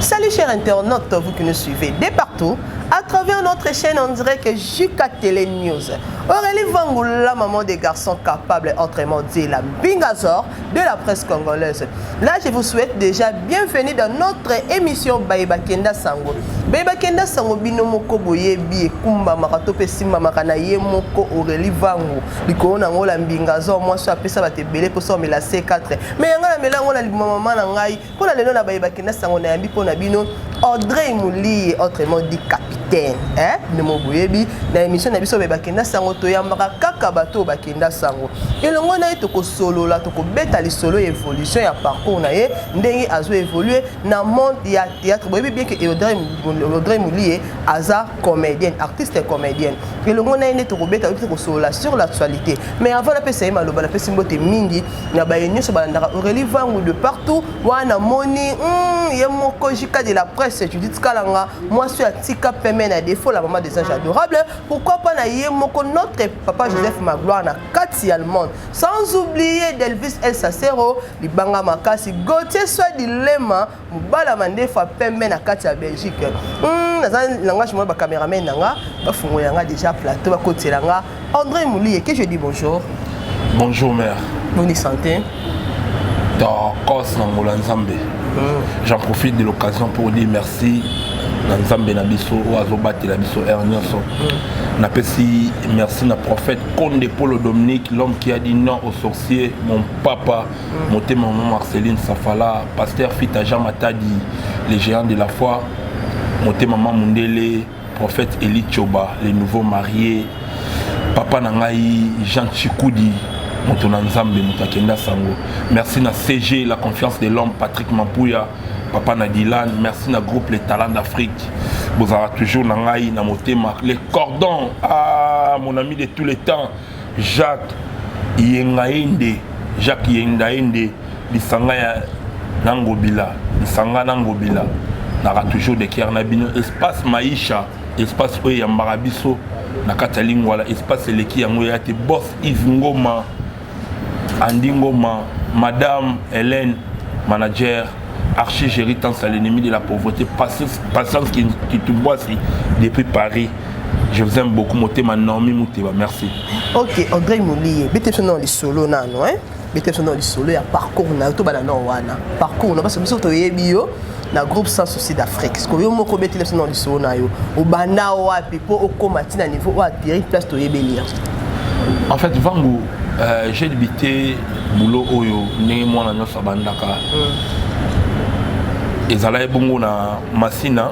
Salut chers internautes, vous qui nous suivez de partout, à travers notre chaîne en direct JK Télé News. Aurélie Vangou, la maman des garçons capables, autrement dit la Bingazor de la presse congolaise. Là, je vous souhaite déjà bienvenue dans notre émission Baeba Kenda Sango. Baeba Kenda Sango bino moko boyebi ekumbamaka to pe simbamaka na ye moko Aurélie Vangu. Likolo na ngo la Mbingazor mwasi apesa bato ebele mposa omela C4. Mais yanga na mela yango na libuma mama na ngai mpo na lelo na Bayeba Kenda Sango nayambi mpo na bino Audrey Muliye, autrement dit capitaine. Hein? Bino moko boyebi na émission na biso Bayeba Kenda Sango toyambaka kaka bato oyo bakenda sango. Elongo na ye tokosolola, tokobeta lisolo ya évolution ya parcours na ye, ndenge azo évoluer na monde ya théâtre. Boyebi bien que Audrey Muliye aza comédienne, artiste comédienne. Elongo na ye nde tokobeta, tokosolola sur l'actualité. Mais avant napesa ye maloba, napesi mbote mingi na baye nyonso balandaka Aurélie Vangu de partout. Wana moni ye moko JK de la presse Judith Kalanga, mwasi oyo atika pembe na défaut, la maman des anges adorables. Pourquoi pas na ye moko notre papa Joseph Magloire na kati allemande, sans oublier Delvis El Sacero libanga makasi, Gauthier Swadi Lema mobala mandefa pembe na kati ya Belgique. Naza langage moi ba cameraman nanga bafungola nga déjà plateau, bakotela nga André Moulier, que je dis bonjour. Bonjour mère. Bonne santé. Tokos na ngola Nzambe. J'en profite de l'occasion pour dire merci na Nzambe na biso oyo azobatela biso heure nyonso. Napesi merci na prophète Konde Polo Dominique, l'homme qui a dit non aux sorciers, mon papa, motema maman Marceline Safala, pasteur Fita Jean Matadi, les géants de la foi, motema maman Mundele, prophète Eli Choba, les nouveaux mariés, papa na ngai Jean Chikoudi, moto na Nzambe, moto akenda sango. Merci na CG, la confiance de l'homme, Patrick Mampuya, papa na Dylan. Merci na groupe Les Talents d'Afrique. Bozala toujours na ngai na motema. Les cordons, ah mon ami de tous les temps, Jacques Yengaende, Jacques Yengaende, lisanga ya Nangobila, lisanga Nangobila. Naka toujours de cœur na bino. Espace Maisha, espace oyo yambaka biso na kati ya Lingwala, espace eleki yango ya te. Boss Yves Ngoma, Andy Ngoma, Madame Hélène, manager, Archie Géry Tansa, l'ennemi de la pauvreté, Patience, Patience Kitumbwasi depuis Paris. Je vous aime beaucoup, Motema Naomi Mouteba, merci. Ok, André Moulier, bete biso na lisolo nano, hein? Bete biso na lisolo ya parcours na yo, tobala na wana. Parcours na parce que biso toyebi yo na groupe Sans Souci d'Afrique. Parce que yo moko bete biso na lisolo na yo. Obanda wapi po okoma ti na niveau oyo atterri place toyebeli ya. En fait, Vangu, j'ai débuté boulot oyo ndenge mwana nyonso abandaka. Ezalaki bongo na Masina.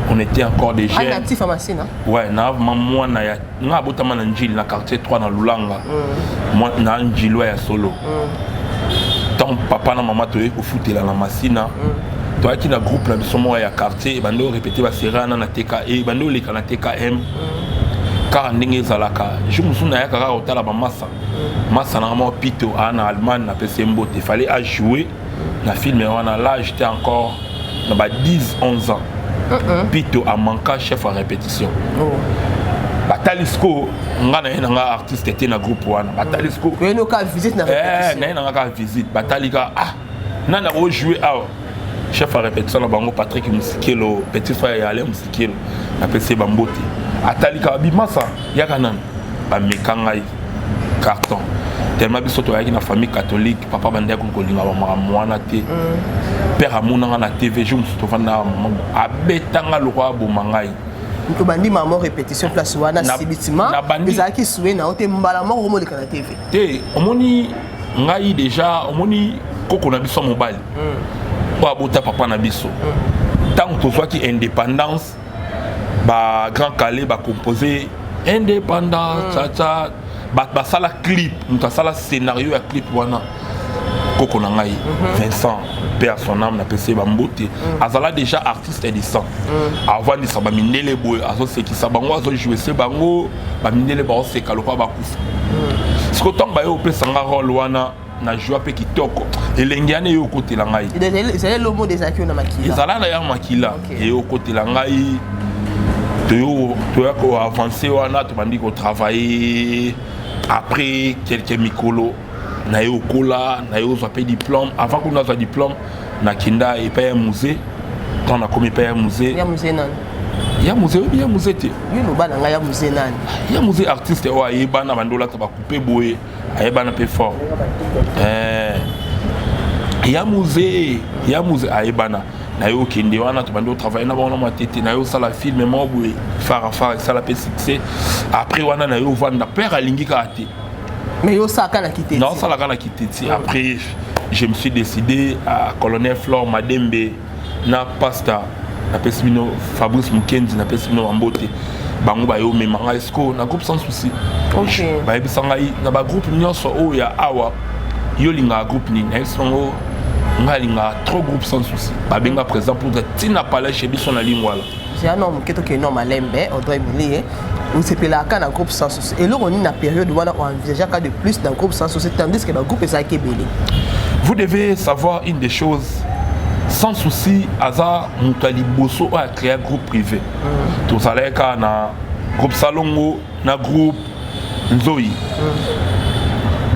On était encore des jeunes. Ah, natif à Masina. Ouais, na mwana ya nga abotama na Njili na quartier 3 na Lulanga. Moi na Njili ya solo. Tant papa na mama toyei kofutela na Masina. Toyaki na groupe na biso moko ya quartier, ebandi orépété baserana na TK, ebandi oleka na TKM. Kaka ndenge ezalaka, jour mosusu nayaka kaka kotala bamasa. Masa na nga moko Pito aa na Allemagne, napesi ye mbote. Fallait ajouer na film wana, là j'étais encore na ba 10 11 ans. Pito amanka chef à répétition. Batali siko nga na ye na nga artiste te na groupe wana. Batali siko Oyeno ka visite na répétition. Na ye na nga kaka visite. Batali ka ah nani akojouer awa, chef à répétition na bango Patrick Musikelo, petit frère ya Alain Musikelo, napesi ye bambote. Atali kaka bimasa yaka nani bameka ngai carton, tellement biso toyaki na famille catholique, papa bandaki kolinga bamakambo wana te. Père amonanga na TV jour mosusu, tovanda, mama abetanga lokola aboma ngai. Obandi mama répétition place wana sibitima ezalaki sue na yo te, mbala moko komoleka na TV? Te, omoni ngai déjà, omoni koko na biso ya mobali oyo abota papa na biso, ntango tozwaki indépendance, ba Grand Kallé bacomposé indépendance, chacha, bato basala clip, moto asala scénario ya clip wana. Koko na ngai Vincent, paix à son âme, napesi ye bambote. Azala déjà artiste du sang. Avandisa bamindele boye, azosekisa bango, azojouer bango, bamindele baoseka lokwa bakufa. Siko ntango baye opesa nga rôle wana, na joie mpe kitoko, elenge wana eye okotela ngai. Ezali elomo ezalaki yo na makila. Ezala na ya makila. Eye okotela ngai, toya koavancer wana, tobandi kotravailler. Après quelques mikolo, naye okola, naye ozwa mpe diplôme. Avant kuna azwa diplôme, nakenda epai ya musée. Ntango nakomi epai ya musée Ya musée nani? Ya musée, oyebi ya musée te? Yo loba na ngai, ya musée nani? Ya musée, artiste oyo ayebana, bandi olata bakupe boye, ayebana mpe fort. Ya musée, ya musée ayebana. Naye okende wana, tobandi otravailler na bango na matete. Naye osala film moko boye, fara fara, esala mpe succès. Après wana, naye ovanda, père alingi kaka te. Mais yo osalaka na Kiteti? Naosalaka na Kiteti. Après, je me suis décidé à colonel Flore Madembe na pasteur, napesi bino Fabrice Mukendi, napesi bino bambote. Bango baye omema ngai siko na groupe Sans Souci. Bayebisa ngai na bagroupe nyonso oyo ya awa, yo olingaka groupe nini? Nayebisi bango ngai alingaka trop groupe Sans Souci. Babenga président Poudre ntina palais chez biso na Lingwala. Zela no moke, tokende no malembe. Audrey Muliye, osepelaka na groupe Sans Souci. Eloko nini na période wana oenvisageaka de plus na groupe Sans Souci, tandis que bagroupe ezalaki ebele? Vous devez savoir une des choses: Sans Souci aza moto ya liboso oyo acréa groupe privé. Tozalaki kaka na groupe Salongo na groupe Nzoi.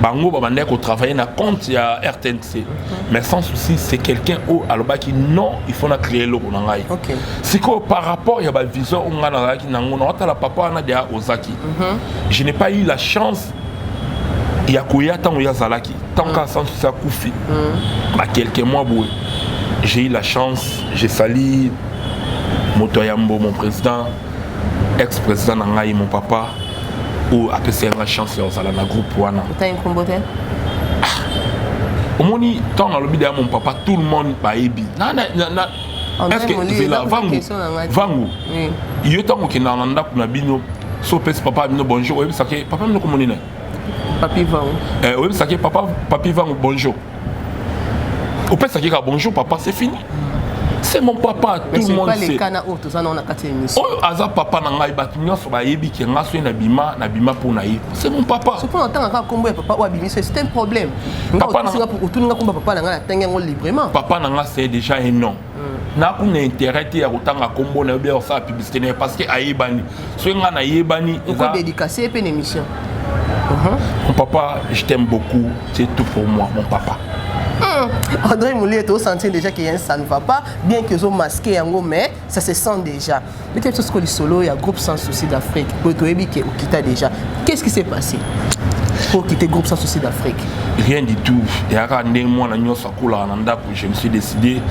Bango babandaki kotravailler na compte ya RTNC. Mais Sans Souci, c'est quelqu'un oyo alobaki: non, il faut na créer eloko na ngai. Sikoyo, par rapport ya bavision oyo ngai nazalaki nango, naotala papa wana deya ozaki. Je n'ai pas eu la chance ya koya ntango ye azalaki. Ntango kaka Sans Souci akufi, ba quelques mois boye, j'ai eu la chance. J'ai sali moto ya yambo, mon président, ex président na ngai, mon papa, oyo apesi nga chance ya kozala na groupe wana. Otangi nkombo te. Omoni, ntango nalobi deya mon papa, tout le monde bayebi na est-ce que zela vangu vangu yo, ntango okendaka na ndako na bino, so opesi papa bino bonjour, oyebisaki papa bino komoni na Papi Vangu. Oyebisaki papa Papi Vangu bonjour, opesaki kaka bonjour papa, c'est fini. C'est mon papa, tout le monde sait. Oyo aza papa na ngai, bato nyonso bayebi ke nga soki nabima, nabima mpo na ye. C'est mon papa. Mpo natanga kaka kombo ya papa oyo abimisi, c'est un problème. Otuninga kombo ya papa na ngai, natangi yango librement. Papa na nga, c'est déjà un nom. Nakuna intérêt te ya kotanga kombo na yo bia kosala publicité na ye, parce que ayebani. Soki ngai nayebani. Dédicace mpe na émission. Mon papa, je t'aime beaucoup, c'est tout pour moi, mon papa. André Moulier, tu sens déjà qu'il y a un ça ne va pas, bien que ont masqué yango, mais ça se sent déjà. Mais quelque chose que le solo, il y a groupe Sans Souci d'Afrique. Tu as déjà. Qu'est-ce qui s'est passé pour quitter groupe Sans Souci d'Afrique? Rien du tout. Eyaka ndenge mwana nyonso akolaka na ndako. Je me suis décidé,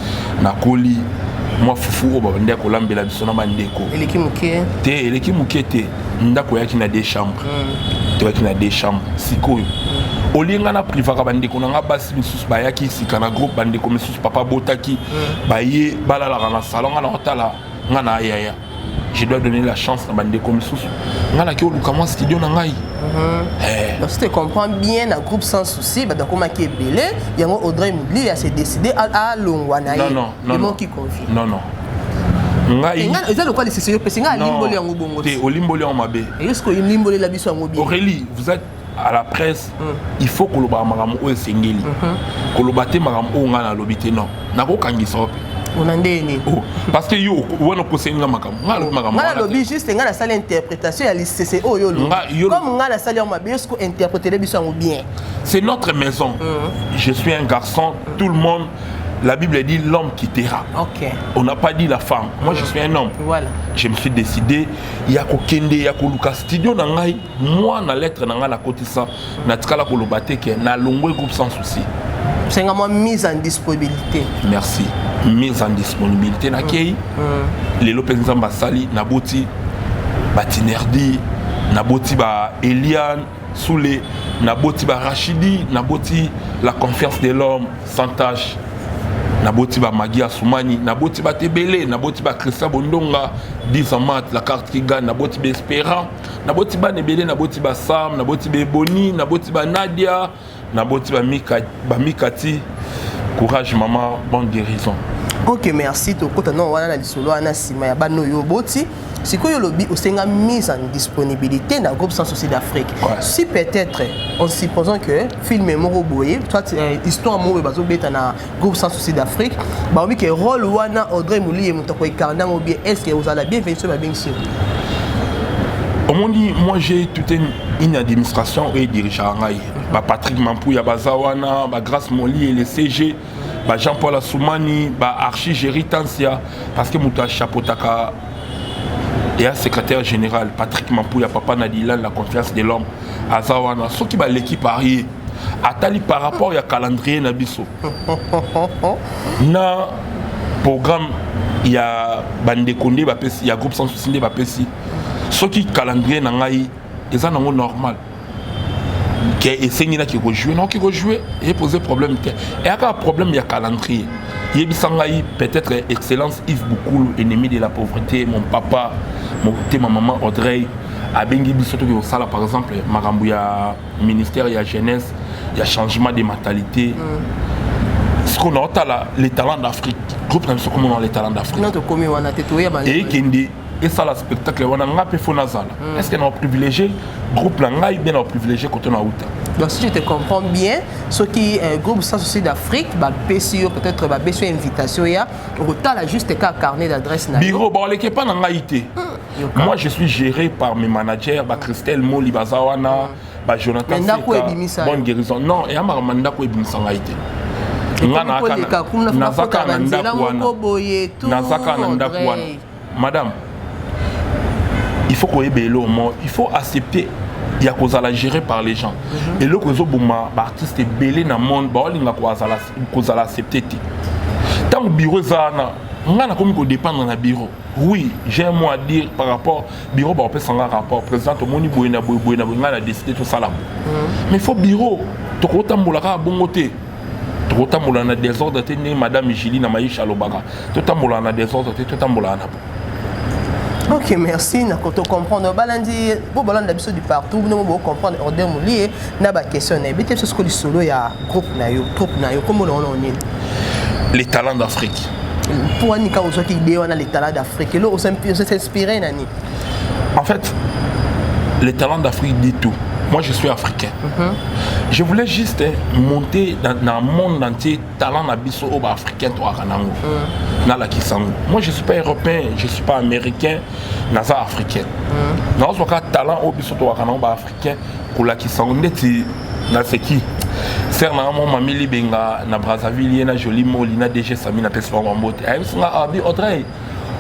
nakoli mwa fufu oyo babandi kolambela biso na bandeko. Eleki moke. Te, eleki moke te. Ndako oyaki na deux chambres. Toyaki na deux chambres. Sikoyo olie nga na privaka bandeko na nga basi misusu bayaki sika na groupe, bandeko misusu papa botaki, baye balalaka na salon. Nga na otala nga na ayaya, je dois donner la chance na bandeko misusu. Nga naki oluka mwa studio na ngai. Donc si tu comprends bien, na groupe Sans Souci bato akomaki ebele, yango Audrey Mouliye s'est décidé alongwa na ye. Non, non, non. Qui confie. Non, non, ngai Eza lokola lisese yo pesi ngai, alimboli yango bongo. Te, olimboli yango mabe. Eyo sikoyo olimbolela biso yango bien. Aurélie, vous êtes à la presse. Il faut koloba makambo oyo esengeli koloba te. Makambo oyo ngai nalobi te, non, nakokangisa yo mpe. Ona ndeni? Oh, parce que yo wana okoseli nga makambo ngai alobi makambo. Ngai nalobi juste, ngai nasali interprétation ya lisese oyo olobi. Comme ngai nasali yango mabe, yo siko interprétele biso yango bien. C'est notre maison. Je suis un garçon. Tout le monde, la Bible dit: l'homme quittera. On n'a pas dit la femme. Moi, je suis un homme. Je me suis décidé ya kokende ya koluka studio na ngai. Moi, na lettre na ngai nakotisa, natikala koloba te ke nalongwe groupe Sans Souci. Senga mwa mise en disponibilité. Merci, mise en disponibilité. Nakei lelo mpe Nzambe asali, naboti batinerdi, naboti ba Eliane Soule, naboti ba Rachidi, naboti la confiance de l'homme sans tâche. Naboti ba Magi Asumani, naboti bato ebele, naboti ba Christian Bondonga, Dizamat, la carte qui gagne, naboti ba Espérant, naboti bana ebele, naboti ba Sam, naboti ba Eboni, naboti ba Nadia, naboti ba Mika, ba Mikati. Courage maman, bonne guérison. Ok, merci. Tokota no wana na lisolo wana nsima ya bana oyo oboti. Sikoyo olobi osenga mise en disponibilité na groupe Sans Souci d'Afrique. Si peut-être, en supposant que film moko boye, soit histoire moko boye bazobeta na groupe Sans Souci d'Afrique, baobi ke rôle wana Audrey Mouliye moto akoincarne yango bien, est ce que ozala bienvenu soki babengisi yo? Omoni, moi j'ai toute une administration oyo edirigeaka ngai, baPatrick Mampuya baza wana, baGrace Moli, le CG, baJean Paul Asumani, baArchi Géri Tansia, parce que moto achapotaka eya secrétaire général Patrick Mampuya, papa na Dilan, la confiance de l'homme, aza wana. Soki baleki par ye, atali par rapport ya calendrier na biso na programme ya bandeko nde bapesi ya groupe Sans Souci nde bapesi, soki calendrier na ngai eza nango normal ke esengi naki kojouer, nakoki kojouer, epose problème te. Eyaka problème ya calendrier. Yebisa ngai peut-être excellence Yves Bukulu, ennemi de la pauvreté, mon papa, motema maman Audrey, abengi biso toki kosala par exemple makambo ya ministère ya jeunesse, ya changement de mentalité. Sikoyo naotala les Talents d'Afrique, groupe na biso komona les Talents d'Afrique. Non, tokomi wana te, toyeba. Eyekende esala spectacle wana, nga mpe fo nazala. Est ce que na privilégié groupe na ngai bien na privilégié kote na uta? Donc si je te comprends bien, soki groupe Sans Souci d'Afrique bapesi yo, peut-être bapesi yo invitation ya okotala juste ka carnet d'adresse na yo. Bureau baoleki epa na ngai te. Yoka. Moi je suis géré par mes managers, baChristelle Moli baza wana, baJonathan. Mais ndako ebimisa yo. Bonne guérison. Non, eya makambo ndako ebimisa ngai te. Nga Ekomi koleka kuna, naza kaka na banzela ndako wana. Moko boye tout. Naza kaka na ndako wana. Audrey. Madame, il faut koyeba eloko moko, il faut accepter ya kozala géré par les gens. Eloko ezoboma baartiste ebele na monde, baolinga kozala accepté te. Ntango bureau eza wana, nga nakomi kodépendre na bureau. Oui, j'ai un mot à dire par rapport bureau, baopesa nga rapport: président, tomoni boye na boye, boye na boye, ngai na décide tosala boye. Mais faut bureau, tokotambola kaka bongo te, tokotambola na désordre te. Ndenge madame Julie na Maisha alobaka, totambola na désordre te, totambola na bo. Ok, merci. Na koto comprendre balandi bo balanda biso du partout, bino bo comprendre Audrey Moulier na ba question na ebete biso. Siko lisolo ya groupe na yo, troupe na yo, kombo na wana nini? Les Talents d'Afrique. Mpo wani kaka ozwaki idée wana, les Talents d'Afrique? Elo os'inspiré na nini? En fait, les Talents d'Afrique dit tout. Moi, je suis africain. Je voulais juste, hein, monter dans le monde entier, talent na biso oyo africain toaka nango. Nalakisa yango. Moi, je suis pas européen, je suis pas américain, naza africain. Nazwaka talent oyo biso toaka nango ba africain, kolakisa yango ndeti naseki ser nanga mo mami Libenga na Brazzaville, ye na Joli Moli na DG Sami, napesi bango mbote. Ayebisi nga abi: "Audrey,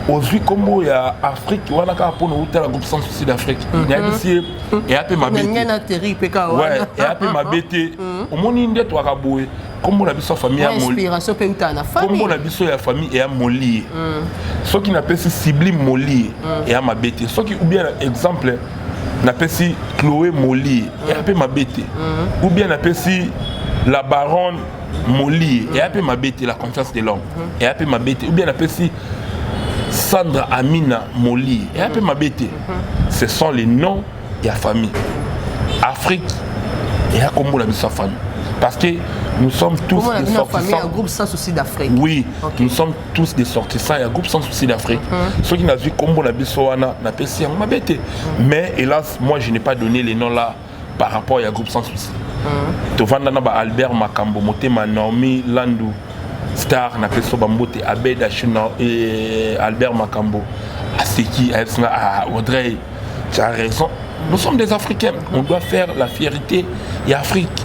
ozwi nkombo ya Afrique wana kaka mpona outala groupe Sans Souci d'Afrique?" Nayebisi ye eya mpe mabe ngai te. Na terri mpe kaka Ouais, wana. Eya mpe mabe te. Omoni nde toaka boye, nkombo na biso ya famille ya Moli, inspiration mpe eutaka na nkombo famille. Na biso ya famille eya Molie. Soki napesi Sublime Molie, eya mabe te. Soki ou bien exemple napesi Chloé Molie, eya mpe mabe te. Ou bien napesi la baronne Molie, eya mpe mabe te. La confiance de l'homme, eya mpe mabe te. Ou bien napesi Sandra Amina Molie, eya mpe mabe te. Ce sont les noms ya famille. Afrique eya kombo na biso ya famille, parce que nous sommes tous Comment on a des vu la famille, un sortissants. groupe Sans Souci d'Afrique. Oui, nous sommes tous des sortissants ya groupe Sans Souci d'Afrique. Soki nazwi kombo na biso wana, napesi yango, mabe te. Mais hélas, moi je n'ai pas donné les noms là par rapport ya groupe Sans Souci. Tovanda na ba Albert Makambo, motema Naomi Landu Star, napesi so bambote, Abed Ashuna et Albert Makambo aseki, ayebisi nga: "Ah Audrey, tu as raison, nous sommes des Africains, on doit faire la fierté ya Afrique."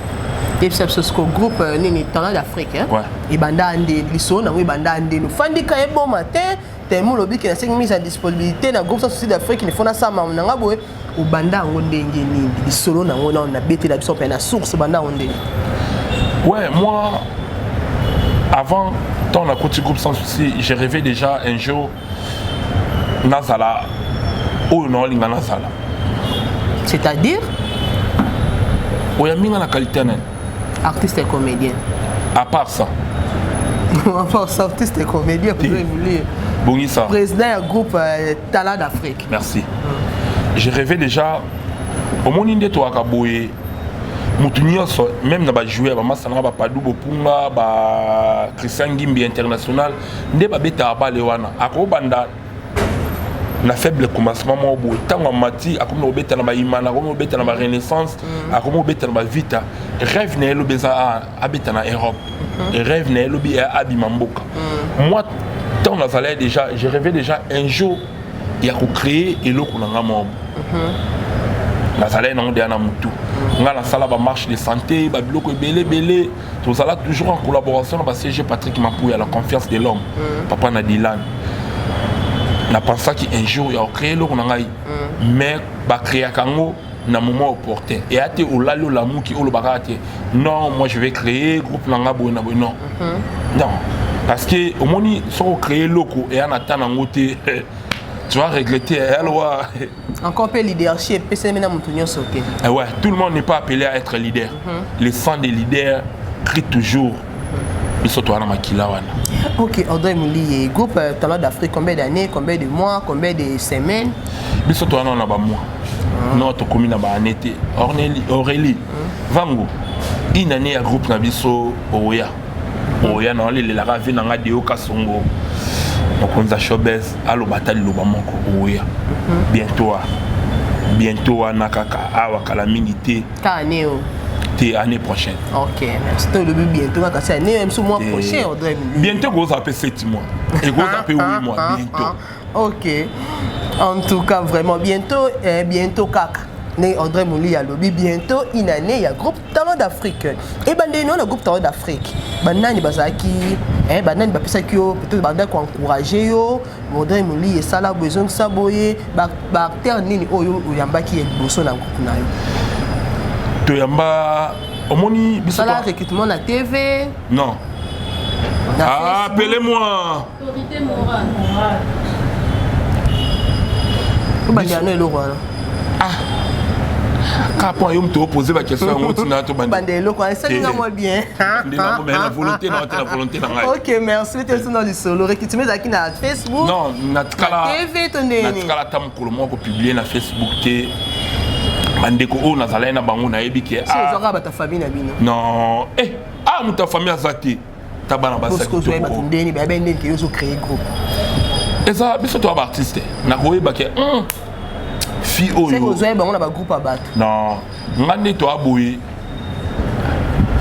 Yebisa biso siko groupe nini, Talent d'Afrique, hein? Ouais. Ebanda nde lisolo nango ebanda ndeni? Ofandika eboma te tellement olobi ke nasengi mise en disponibilité na groupe Sans Souci d'Afrique, il faut nasala makambo na nga boye. Obanda yango ndenge nini, lisolo nango nano nabetela biso mpe na source, obanda yango ndenge? Ouais, moi, avant, tant on a côté groupe Sans Souci, j'ai rêvé déjà un jour, nazala, oyo naolinga nazala. C'est-à-dire? Oyambi nga na qualité nani? Artiste et comédien. À part ça? Enfin, artiste et comédien, vous avez voulu. Bongisa. Président ya groupe Talent d'Afrique. Merci. Je rêvais déjà omoni nde toyaka boye, motu nyonso, même na bajoueur, bamasa nanga, bapadu Bopunga, ba Christian Ngimbi international, nde babetaka bale wana, akobanda na faible commencement moko boye. Ntango amati, akomi na kobeta na baimana, akomi kobeta na barenaissance, akomi kobeta na bavita. Rêve na ye lobi eza abeta na Europe, rêve na ye lobi abima mboka. Moi, ntango nazalaki déjà, je rêvais déjà un jour ya kocréer eloko na nga moko. Nazalaki nango deya na motu. Nga nasala bamarche de santé, babiloko ebele ebele. Tozala toujours en collaboration na ba-CG Patrick Mapuya, la confiance de l'homme, papa na Dilan. Napensaki un jour ya kocréer eloko na ngai, mais bacréaka yango na moment opportun. Eya te olali, olamuki, olobaka te: «Non, moi je vais créer groupe na nga boye na boye.» Non, non, parce que omoni, soki ocréer eloko eya na ta nango te, tu vas regretter alors. Encore mpe leadership epesami na moto nyonso te. Eh ouais, tout le monde n'est pas appelé à être leader. Les sang des leaders crient toujours. Biso toza na makila wana. Ok, Audrey Mouliye, groupe Talent d'Afrique, combien d'années, combien de mois, combien de semaines? Biso toza nano na bamois, non, tokomi na baannée te. Aurélie Vango, une année ya groupe na biso. Oya oya na olelelaka vi na nga Deo Kasongo, mokonzi ya showbuzz, aloba ata liloba moko. Oya bientôt, a bientôt wana kaka awa, kala mingi te. Ka année o? Te, année prochaine. Ok, merci. To lobi bientôt kaka si année, même mois prochain, Audrey Mouliye. Bientôt ekozala mpe 7 mois, ekozala mpe 8 mois, bientôt. Ok, en tout cas vraiment bientôt, bientôt kaka ndenge Audrey Mouliye alobi, bientôt une année ya groupe Talent d'Afrique. Ebandeli no na groupe Talent d'Afrique, banani bazalaki, banani bapesaki yo, peut-être bandaki koencourage yo? Audrey Mouliye esala boye, ezongisa boye, baacteur nini oyo oyambaki ya liboso na groupe na yo? Toyamba, omoni biso Sala recrutement na TV? Non. Na Ah, Facebook? Appelez-moi. Autorité morale. Obandela no eloko wana. Kaka mpo yo moto opose baquestion yango, ntina to bandi. Obandela eloko wana esalinga mwa bien. Nde nango, mais na volonté na te, na volonté na ngai. Ok, merci. Te so na lisolo, recrutement ezalaki na Facebook? Non, natikala Na TV to ndeni? Natikala ata mokolo moko kopublier na Facebook te. Bandeko oyo nazalaki na bango, nayebi ke So ozwaka bato ya famille na bino? Non, eh, ah, moto ya famille aza te, ta bana Bosiko ozwa bato basaki. Ndeni bayabe ndeni ke yo ozocréer groupe? Eza biso toya baartiste, nakoyeba ke fi seke oyo. Ozwa bango na bagroupe ya bato? Non, nga nde toya boye,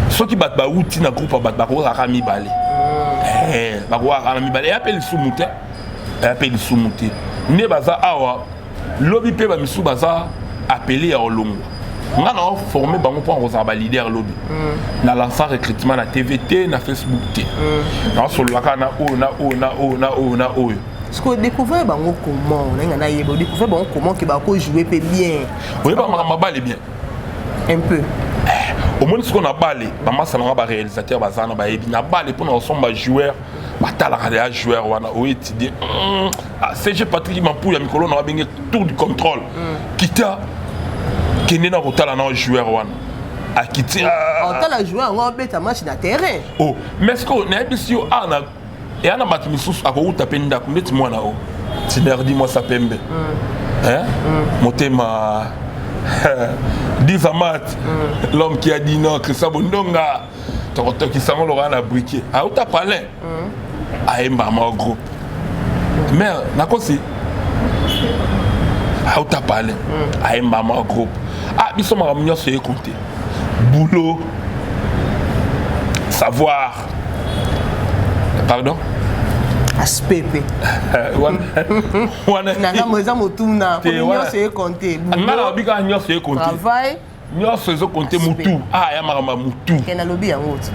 soki bato bauti na groupe ya bato, bakozalaka mibale. Bakozalaka na mibale, eya mpe lisumu te, eya mpe lisumu te. Nde baza awa, lobi mpe bamisusu baza appelé ya kolongwa. Nga na forme bango mpo kozala baleader lobi. Na lança recrutement na TV te, na Facebook te. Naosolola kaka na oyo, na oyo, na oyo, na oyo, na oyo. Parce que découvrir bango comment, ndenge nayeba, odécouvrir bango comment ke bakojouer mpe bien? Oyeba makambo bale bien. Un peu. Omoni, sikoyo na bale, bamasa nanga baréalisateur baza na bayebi na bale mpona kosomba joueur, batalaka ya joueur wana oétudie. CG Patrick Mampuya, mikolo na babenge tour du contrôle, kita kende na kotala na joueur wana akiti. Otala joueur yango abeta match na terrain? Oh, mais sikoyo nayebisi yo, awa na eya na bato misusu akowuta mpe ndako ndeti mwana o tinerdi mwasa pembe. Hein? Motema Dizamat, l'homme qui a dit non, Christian Bondonga, tokotokisango lokola na briquet, auta palin, ayemba ma groupe mais nakosi, auta palin, ayemba ma groupe. Ah, biso makambo nyonso ekonte: boulot, savoir, pardon. Aspect mpe. Wana nanga eza motuna. Te, nyonso ekonte. Nga na babi kaka nyonso ekonte. Travail. Nyonso ezokonte. Aspect. Mutu aya makambo ya mutu. Ke nalobi yango ti.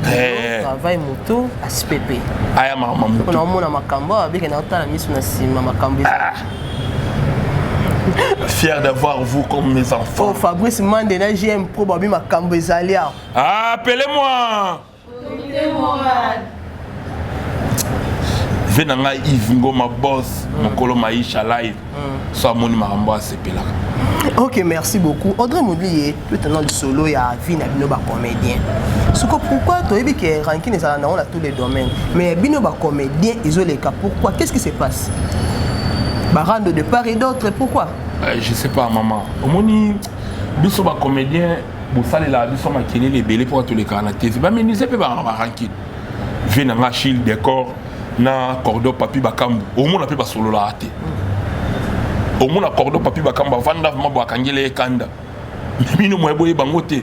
Travail, motu, aspect mpe. Aya makambo ya mutu. Mpona omona makambo awa, abeke na otala miso na nsima, makambo eza. Fier d'avoir vous comme mes enfants. Oh, Fabrice Mande na GM Pro babi makambo ezali awa. Appelez-moi. Autorité morale. Ve na ngai Yves Ngoma boss, mokolo Maisha live. So amoni makambo asepelaka. Ok, merci beaucoup. Audrey Moulier, tout du solo ya vie na bino ba comédien. Siko pourquoi toyebi que rancune ezala nango na tous les domaines, mais bino ba comédien ezoleka pourquoi? Qu'est-ce qui se passe? Barando de part et d'autre, pourquoi? Je sais pas maman. Omoni biso ba comédien bosalela biso makelele ebele mpo tolekaka na TV. Bamenuisier mpe baka barancune. Ve na nga Achille Décor na Cordo Papi Bakambu. Omona mpe basololaka te. Omona Cordo Papi Bakambu avanda vraiment bo akangeli ye kanda. Bino moye boyeba bango te.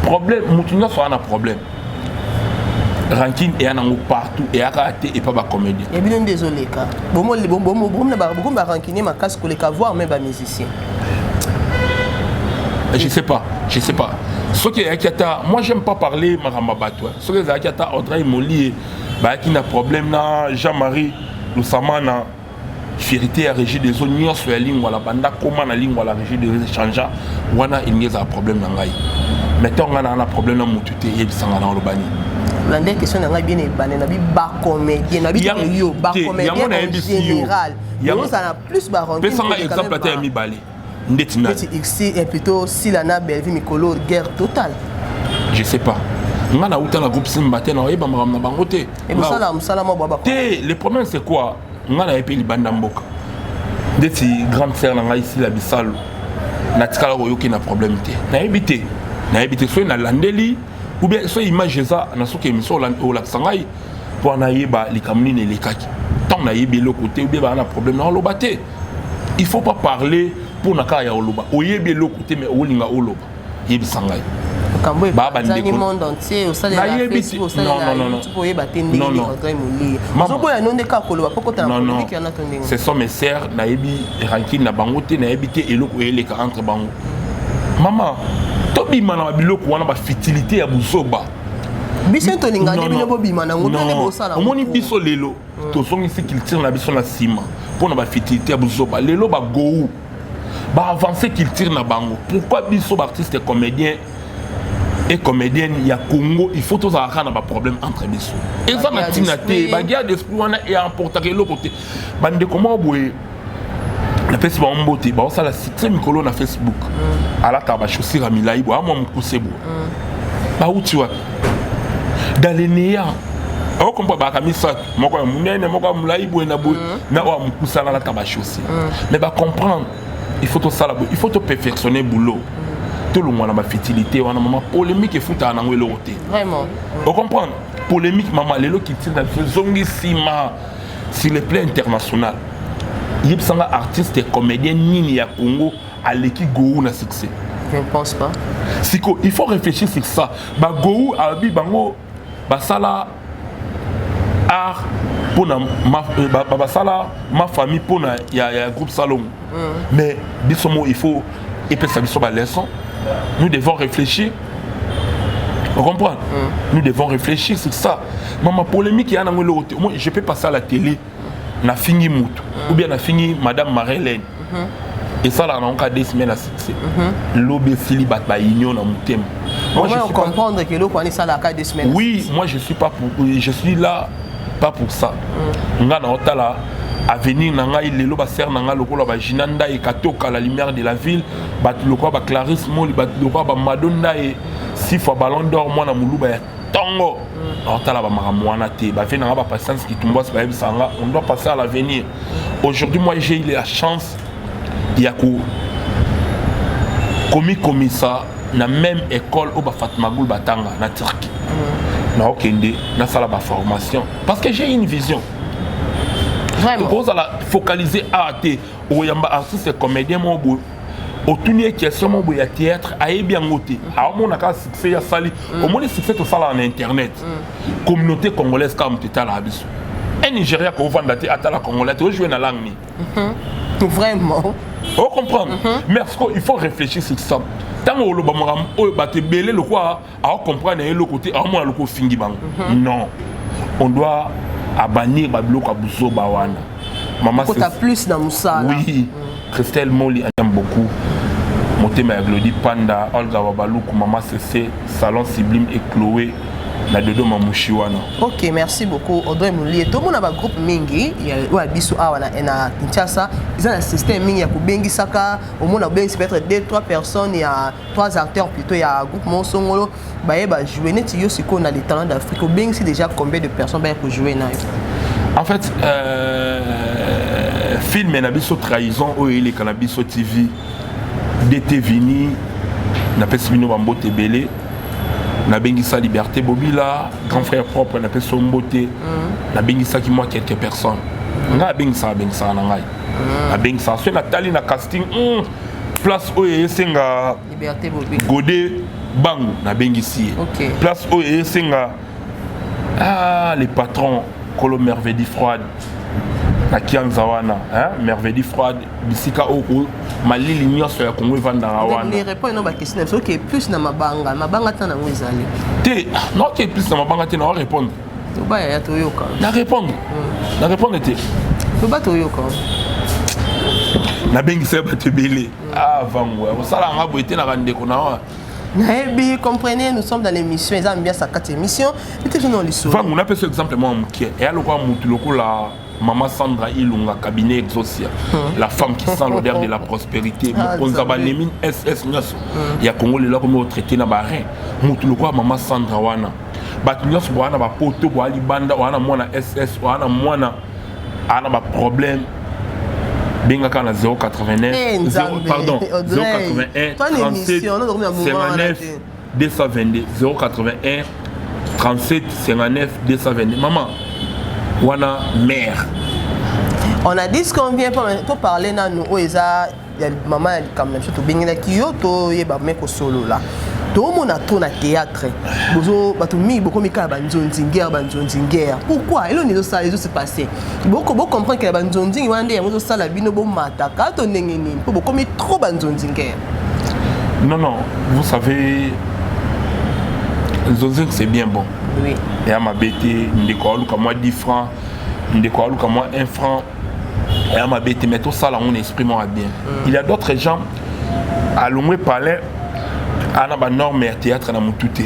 Problème mutu nyonso aza na problème. Rancune eya nango partout, eyaka te epa bacomédien. Ya bino nde ezoleka. Bokomi barancunier makasi koleka voir même bamusicien. Je sais pas, je sais pas. Soki eyaki ata, moi j'aime pas parler makambo ya bato. Soki ezalaki ata Audrey Molie bayaki na problème na Jean-Marie Lusamana, fierté ya Régie des eaux nyonso ya Lingwala, banda koma na Lingwala Régie des eaux changea, wana elingi ezala problème na ngai. Mais ntango ngai naa na problème na motu te, eyebisanga na oloba nini? Lande question na ngai bien ebane na bi bacomédien na bi yo bacomédien en général ozala plus barancune. Pesanga exemple ata ya mibale ndeti nani? Ndeti Xi et plutôt Sila na Bellevue mikolo guerre totale. Je sais pas, nga nauta na groupe Simba te, naoyeba makambo na bango te. Ebosala mosala mwa bwa. Te, le problème c'est quoi? Nga naye mpe libanda mboka, ndeti grande sœur na ngai Sila Bisalo, natikala koyoki na problème te. Nayebi te, nayebi te. Soki nalandeli ou bien soki image eza na soki émission olakisa ngai mpo nayeba likambo nini elekaki. Ntango nayebi eloko te ou bien baa na problème, na oloba te. Il faut pas parler mpona kaka ya oloba. Oyebi eloko te, mais olinga oloba, yebisa ngai. Makambo epanzani monde entier, osalela Facebook, osalela YouTube, oyeba te ndenge nini Audrey Molie ozoboya no nde kaka koloba po kota na polémique wana to ndenge. Ce sont mes sœurs, nayebi rancune na bango te, nayebi te eloko eyeleka entre bango. Mama, tobima na babiloko wana, bafutilité ya buzoba. Biso tolinga nde bino bobima nango, bino nde bosala. Omoni biso lelo tozongisi culture na biso na nsima mpona bafutilité ya buzoba. Lelo bagou baavance culture na bango, pourquoi biso baartiste comédien et comédienne ya Congo, il faut tozala kaka na baproblème entre biso? Eza na ntina te. Baguerre d'esprit wana eemportaka eloko te. Bandeko moko boye, napesi bango mbote, baosala succès mikolo na Facebook, alataka bachaussure ya milai boye, amwa mokuse boye, bauti wapi? Dans le néant. Okompa baka misato, moko ya monene, moko ya molai boye na boye, na oyo ya mokuse alalaka bachaussure. Mais bacomprendre, il faut tosala boye, il faut toperfectionner boulot, tolongwa na bafutilité wana. Mama, polémique efutaka nango eloko te. Vraiment. Ocomprendre? Polémique, mama, lelo culture na biso ezongi nsima sur le plan international. Yebisanga artiste comédien nini ya Congo aleki Gou na succès? Je ne pense pas. Siko il faut réfléchir sur ça. Bagou abi bango basala art mpona basala ma famille mpona ya groupe Salongo. Mais biso mo, il faut epesa biso baleçon. Nous devons réfléchir. On comprend? Nous devons réfléchir sur ça. Mama, polémique ya nango eloko te. Moi, je peux passer à la télé, nafingi mutu ou bien nafingi madame Marie-Hélène, esalaka nango ka 2 semaines na succès, lobi esili, bato baunion na motema. Moi, je suis comprendre que eloko wana esalaka 2 semaines. Oui, moi je suis pas pour, je suis là pas pour ça. Nga na otala avenir na ngai. Lelo basere na ngai lokola bagina Ndai Katoka, la lumière de la ville, bato lokola baclarisse Moli, bato lokola bamado Ndai, six fois Ballon d'Or, mwana moluba ya ntongo, naotala bamakambo wana te. Bave na nga bapatience kitumbwasi, bayebisaka nga on doit passer à l'avenir. Aujourd'hui, moi j'ai eu la chance ya ko komikomisa na même école oyo bafatma Gul batanga na Turquie. Naokende nasala baformation parce que j'ai une vision. Tokozala focaliser awa te. Okoyamba artiste comédien moko boye, otuni ye question moko boye ya théâtre, ayebi yango te, aomona kaka succès ya sali. Omoni succès tosalaka na internet, communauté congolaise kaka moto etalaka biso. Un Nigéria kovanda te atala congolais te, ojoue na langue nini? Vraiment. Ocomprendre? Mais il faut réfléchir sur ça. Ntango oloba makambo oyo, bato ebele lokwa aocomprendre eloko te, aomona loko ofingi bango. Non, on doit abannir babiloko ya buzoba wana, mama. Kota plus na mosala. Oui. Christelle Moli aime beaucoup motema ya Glodi Panda, Olga Wabaluku, mama Cc, salon Sublime et Chloé. Na Dodoma Mushi wana. Ok, merci beaucoup Audrey Mulie. Tomona ba groupe mingi oyo ya biso awa na Kinshasa eza na système mingi ya kobengisaka. Omona obengisi peut-être 2 3 personnes, ya 3 acteurs plutôt, ya groupe mosongolo, baye bajouer. Neti yo sikoyo na Les Talents d'Afrique, obengisi déjà combien de personnes baya kojouer na yo? En fait, film na biso Trahison oyo eleka na biso TV DT Vini, napesi bino bambote ebele. Nabengisa Liberté Bobila, grand frère propre, napesi yo mbote. Nabengisaki mwa quelques personnes. Ngai abengisaka, abengisaka na ngai, abengisaka soki natali na casting, place oyo esenga Liberté Bobi, Gode Bangu, nabengisi ye. Place oyo esenga, ah, les patrons kolo Merveille Froide na Kianza wana, hein? Merveille Froide, bisika oyo malili nyonso ya Kongo evandaka wana. Répond no baquestion na biso. Ok, plus na mabanga, mabanga ta nango ezali? Te, naoke plus na mabanga te, nao répondre. Toba yaya, toyoka. Na répondre, na répondre te. Toba, toyoka. Nabengisa ye bato ebele. Ah, vango kosala nga boye te na bandeko na wa. Nayebi, comprenez, nous sommes dans l'émission, eza ambiance ya kati émission ete biso na lisolo. Vango, napesa exemple mwa moke. Eya lokola motu lokola Mama Sandra Ilunga, cabinet Exosia, la femme qui sent l'odeur de la prospérité, mokonzi ya banemine ss nyonso ya Congo lelo akomi otraité na barein. Motu lokola Mama Sandra wana, bato nyonso boa na bapoto, boa libanda, oa na mwana ss, oa na mwana aa na baproblème, bengaka na 089, pardon, 081 37 59 222, 081 37 59 222. Mama wana, mère. On a dit ce qu'on vient pour parler nanu oyo eza ya mama ya likambo na biso. Tobengelaki yo, toyeba me kosolola. Toomona to na théâtre bozo bato mingi bokomi kaka banzonzinguerre, banzonzinguerre. Pourquoi? Eloni ezosala, ezose passer, bocomprendre ke na banzonzingi wana nde yango ezosala bino bomataka to ndenge nini? Mpo bokomi trop banzonzinguerre. Non, non, vous savez, nzonzing, c'est bien bon. Eya mabe te. Ndeko aluka mwa 10 francs, ndeko aluka mwa 1 franc, eya mabe te, mais tosala yango na esprit moko ya bien. Il y a d'autres gens, alongwe palais, ana banorme ya théâtre na motu te,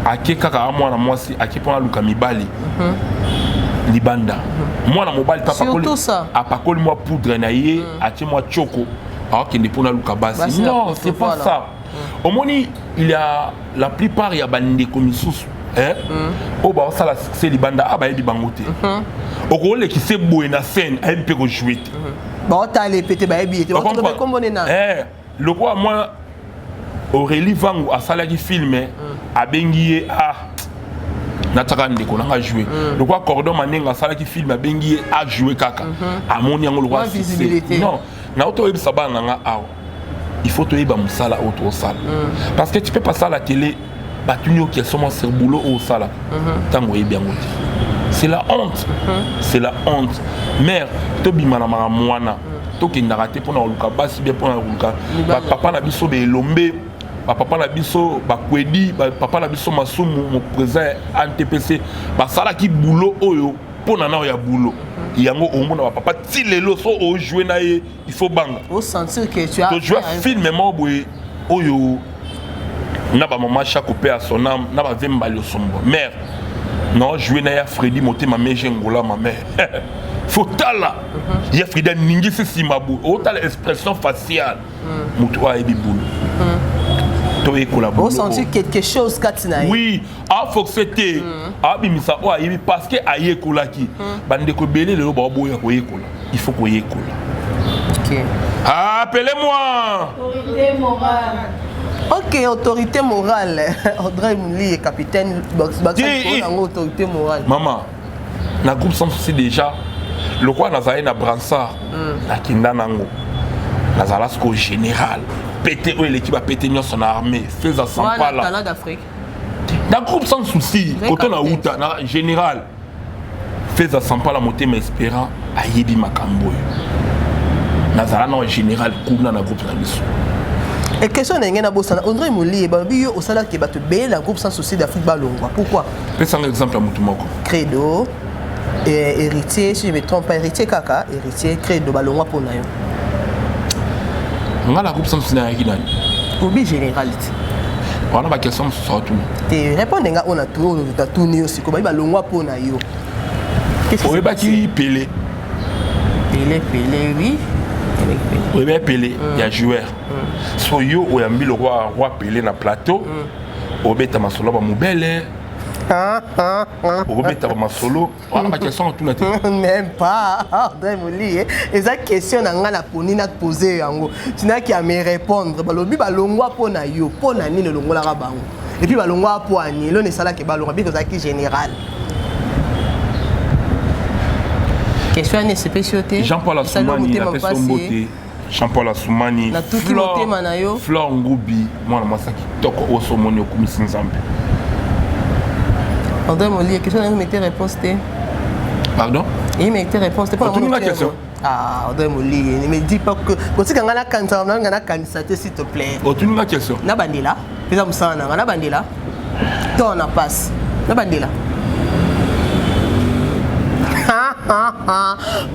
ake kaka amwana mwasi, ake mpona aluka mibali libanda. Mwana mobali mpe apakoli mwa poudre na ye, atie mwa tioko, akokende mpona aluka basi. Non, c'est pas ça. Omoni, il y a la plupart ya bandeko misusu oyo baosala succès libanda, a bayebi bango te. Okolekisa boye na scène, ayebi mpe kojouer te. Baotala epe te, bayebi ye te. Kombone na Lokola mwa Aurélie Vangu asalaki film, abengi ye, ah, natiaka ndeko nanga jouer. Lokola Cordon Manenga asalaki film, abengi ye ajoue kaka, amoni yango lokola succès. Non, nauti oyebisa bana na nga awa, il faut toyeba mosala oyo tozosala, parce que tu peux passer à la télé, batuni yo question mwa sur boulot oyo osala, ntango oyebi yango te, c'est la honte, c'est la honte. Mare, tobima na makambo wana. Tokendaka te mpona koluka basi bien, mpona koluka bapapa na biso baelombe, bapapa na biso bakwedi, bapapa na biso Masumu, mo président ya ANTPC, basalaki boulot oyo mpo na nao ya boulot yango. Omona bapapa ti lelo, so ojoue na ye, il faut banga. Osentir que tu as Tojoue film moko boye oyo na bamama Chako, mpe ya sonam na bavembali osombo. Mare, naojoue na ya Fredi Motema Mege Ngola. Ma mare, faut tala ya Fredi aningisi nsima boye, otala expression faciale, moto oyo ayebi boulot. Toyekola. Osentir quelque chose kati na ye. Oui, aforce te, abimisa oyo ayebi parce que ayekolaki. Bandeko ebele lelo baoboya koyekola. Il faut koyekola. Appelez-moi. Autorité morale. Ok, autorité morale, Audrey Muli, capitaine yango, autorité morale. Mama, na groupe Sans Souci déjà, lokola nazali na brassard, nakenda nango, nazala sikoyo général pete oyo eleki bapete nyonso na armée, Feza Sampala. Talent d'Afrique. Na groupe Sans Souci, koto na uta na général Feza Sampala Motema Espérant, ayebi makambo oyo. Nazala na général kuna na groupe na biso. E question na ngai nabosana, André Molie, balobi yo osalaki bato ebele na groupe Sans Souci d'Afrique balongwa. Pourquoi? Pesanga exemple ya motu moko. Credo, Héritier, si je me trompe pas, Héritier kaka, Héritier, Credo, balongwa mpo na yo. Nga na groupe Sans Souci nayaki nani? Obi général. Wana baquestion mosusu aotuna. Te, répondre nga oyo natuni yo sikoyo. Bayi balongwa mpo na yo. Oyebaki Pele? Pele, Pele, oui. Oyebaki Pele ya joueur. So yo oyambi lokwa roi Pele na plateau, obeta masolo bamobele, okobeta bamasolo wana, baquestion otuna te. Même pas, André Moli. Eza question na ngai, naponi na pose yango, tinaki ya me répondre. Balobi balongwa mpo na yo. Mpo na nini olongolaka bango? Et puis balongwa mpo ani eloni esalaki balongwa biki ozalaki général? Question wana esepesi yo te. Jean Paul Asumani, napesi mbote. Jean Paul Asumani. Natuki motema na yo. Flore Ngubi, mwana mwasi ya kitoko oyo so omoni okumisi Nzambe. André Moli, question na yo mete réponse te. Pardon? Ye mete réponse te. Otuni nga question. Ah, André Moli, ne me dis pas que kotika nga nakanisa, nga nakanisa te, s'il te plaît. Otuni nga question. Nabandela mpeza mosala na nga, nabandela to na passe, nabandela.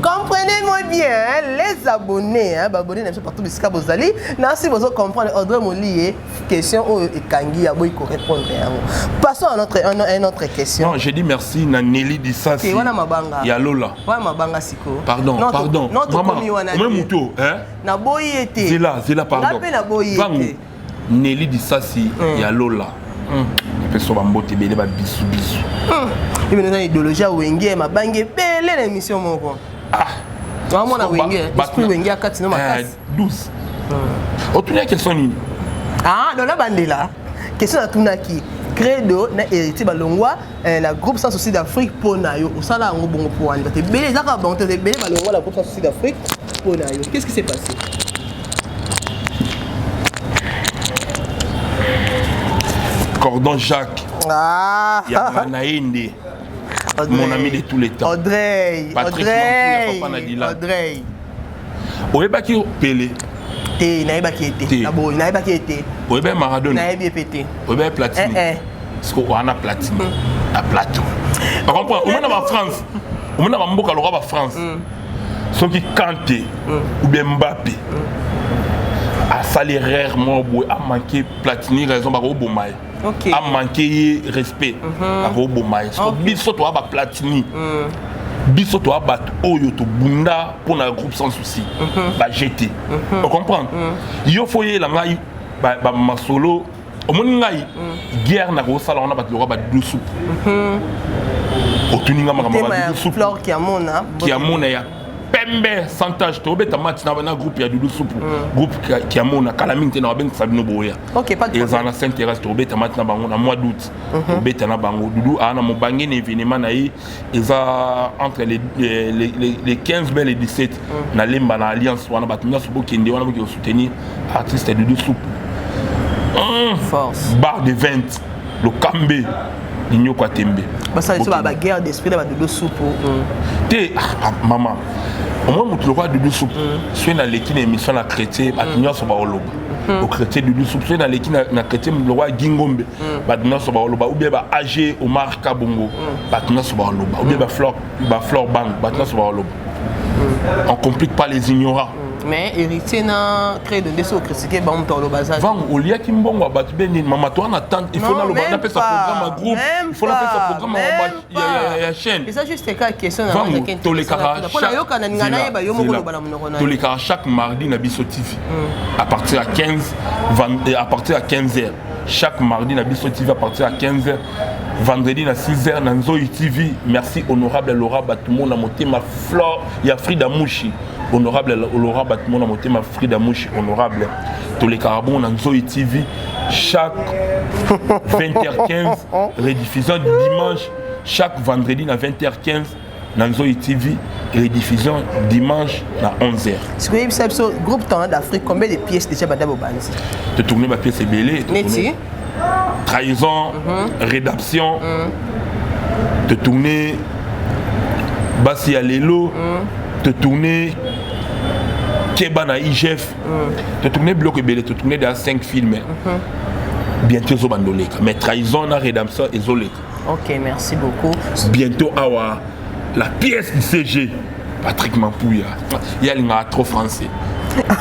Comprenez-moi bien, hein, les abonnés, hein, abonnés na biso partout bisika bozali, nasi bozo comprendre Audrey Moli, question oyo ekangi ya boyi ko répondre yango. Passons à notre une autre question. Non, j'ai dit merci na Nelly Disasi. Te, wana mabanga. Ya Lola. Wana mabanga siko. Pardon, non, pardon. Non, Maman, tokomi wana. Même muto, hein? Naboyi ete. Zela, zela, pardon. Nga mpe naboyi ete. Nelly Disasi ya Lola. Epeso bambote ebele, babisu bisu. Ebino eza idéologie ya Wenge, mabangi ebele na émission moko. Wamona Wenge, esprit Wenge akati no makasi. 12. Otuni question nini? Ah, donc nabandela question. Natunaki Credo na Héritier balongwa na groupe Sans Souci d'Afrique mpo na yo. Osala yango bongo mpo wani? Bato ebele, eza kaka bango te, ebele balongwa na groupe Sans Souci d'Afrique mpo na yo. Qu'est-ce qui s'est passé? Cordon Jacques. Ah. Ya Naende. Mon ami de tous les temps. Audrey. Patrick. Audrey. Papa Nadila. Audrey. Oyebaki Pele? Te, nayebaki ye te. Naboyi, nayebaki ye te. Oyebaki Maradona? Nayebi ye mpe te. Oyebaki Platini? Eh, eh. Siko wana Platini na plateau, ocomprend? Omona bafrance, omona bamboka lokwa bafrance, soki Kante ou bien Mbappe asali erreur moko boye, amanke Platini raison, bakoboma ye. Amanke ye respect, akoboma ye. So biso toya baplatini, biso toya bato oyo tobunda mpona groupe Sans Souci, bagete, ocomprendre? Yo fo oyela ngai bamasolo. Omoni ngai, guerre na kosala wana, bato lokwa badusu. Otuni nga makambo badudu. Flore Kiamona. Kiamona ya pembe sans tache. Tobeta match na groupe ya Dudu Supu, groupe Kiamona. Kala mingi te na babengisa bino boya. Ezala na Saint Thérèse, tobeta match na bango na mois d'août. Tobeta na bango. Dudu aa na mobange na événement na ye, eza entre les 15 be les 17 na Lemba, na Alliance wana. Bato nyonso bokende wana, boke kosoutenir artiste Dudu Supu. Force. Bar de 20 Lokambe, linyoko ya tembe. Basala biso baguerre d'esprit na badudu supu. Te, mama, omoi motu lokola Dudu Supu, soki naleki na émission na chrétien, bato nyonso baoloba ochrétien Dudu Supu. Soki naleki na chrétien lokola Gingombe, bato nyonso baoloba, ou bien ba ag Omar Kabongo, bato nyonso baoloba, ou bien baflore Bang, bato nyonso baoloba. On complique pas les ignorants. Mais Héritier na Credo nde so ocritiquer bango, moto aloba aza. Vango, oliaki mbongo ya bato be nini? Mama, to wana tante, il faut naloba, napesa programme ya groupe, il faut napesa programme ya chaîne. Eza juste ka question na. Vango, tolekaka. Nayoka na ninga nayeba yo moko oloba na monoko na. Tolekaka chaque mardi na Biso TV à partir ya 15, à partir ya 15 heures, chaque mardi na Biso TV à partir ya 15 heures, vendredi na 6 heures na Nzoi TV. Merci honorable Laura Batumona Motema, Flore ya Frida Mushi, honorable Laura Batumona Motema, Frida Mushi, honorable. Tolekaka bongo na Nzoi TV chaque 20h15, rediffusion dimanche, chaque vendredi na 20h15 na Nzoi TV, rediffusion dimanche na 11h. Sikoyo yebisa biso, groupe Talent d'Afrique, combien de pièces déjà banda bobanzi? Totourne bapièce ebele. Neti? Trahison, rédemption, totourne basi ya lelo, totourne keba na IGF, totourne biloko ebele. Totourne déjà 5 films, bientôt ezobanda oleka, mais trahison na rédemption ezoleka. Ok, merci beaucoup. Bientôt awa, la pièce du CG Patrick Mampouya, ye alingaka trop français.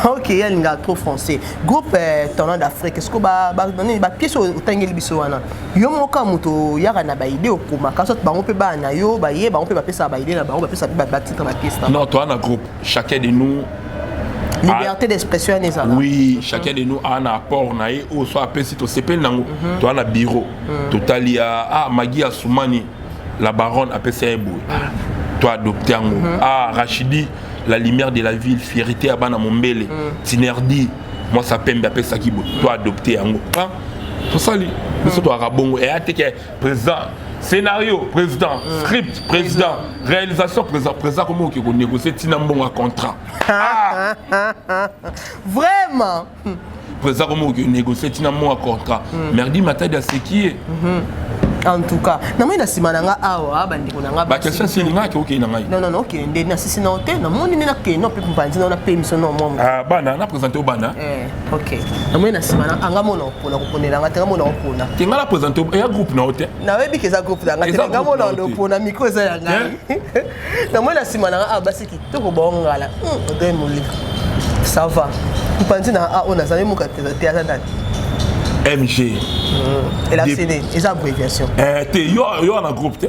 Ok, ye alingaka trop français. Groupe Talent d'Afrique, est-ce que bapièce oyo otangeli biso wana, yo moko kaka moto oyaka na baidée, okomaka, soit bango mpe bana na yo baye, bango mpe bapesaka baidée na bango, bapesaka mpe batitre bapièce na? Non, toa na groupe, chacun de nous. Liberté d'expression wana ezala? Oui, chacun de nous a un apport na ye oyo so apesi, tosepeli nango. Toa na bureau, totali ya ah, Magi Asumani la baronne apesi ye boye, to adopte yango. Ah, Rachidi la lumière de la ville, fierté ya bana Mombele, Tinerdi mwasa pembe apesaki boye, to adopte yango. Ah, tosali biso toyaka bongo. Eya te ke président scénario, président script, président réalisation, président komi oke konégocie ntina mbongo ya contrat. Vraiment? Président komi oke négocie ntina mbongo ya contrat. Merdi Matadi aseki ye. En tout cas, namoni na nsima na nga awa bandeko na nga. Baquestion esili, ngai ake okei na ngai. Non, non, non, okende nasisi na yo te. Namoni nde nakende mpe mpanzi na nape émission na mwa. Ah, bana na présente o bana. Ok, namoni na nsima na anga mona opona koponela nga te, nga mona opona. Te, ngai na présente eya groupe na yo te. Nayebi ke eza groupe na nga te. Eza nga groupe mona na yo te. opona, micro eza ya ngai. Namoni na nsima na nga awa basi kitoko baongala. Audrey Molika, ça va? Mpanzi na a oyo nazali moka te, aza nani? MG. Elakisene eza abréviation. Eh, te, yo yo na groupe te,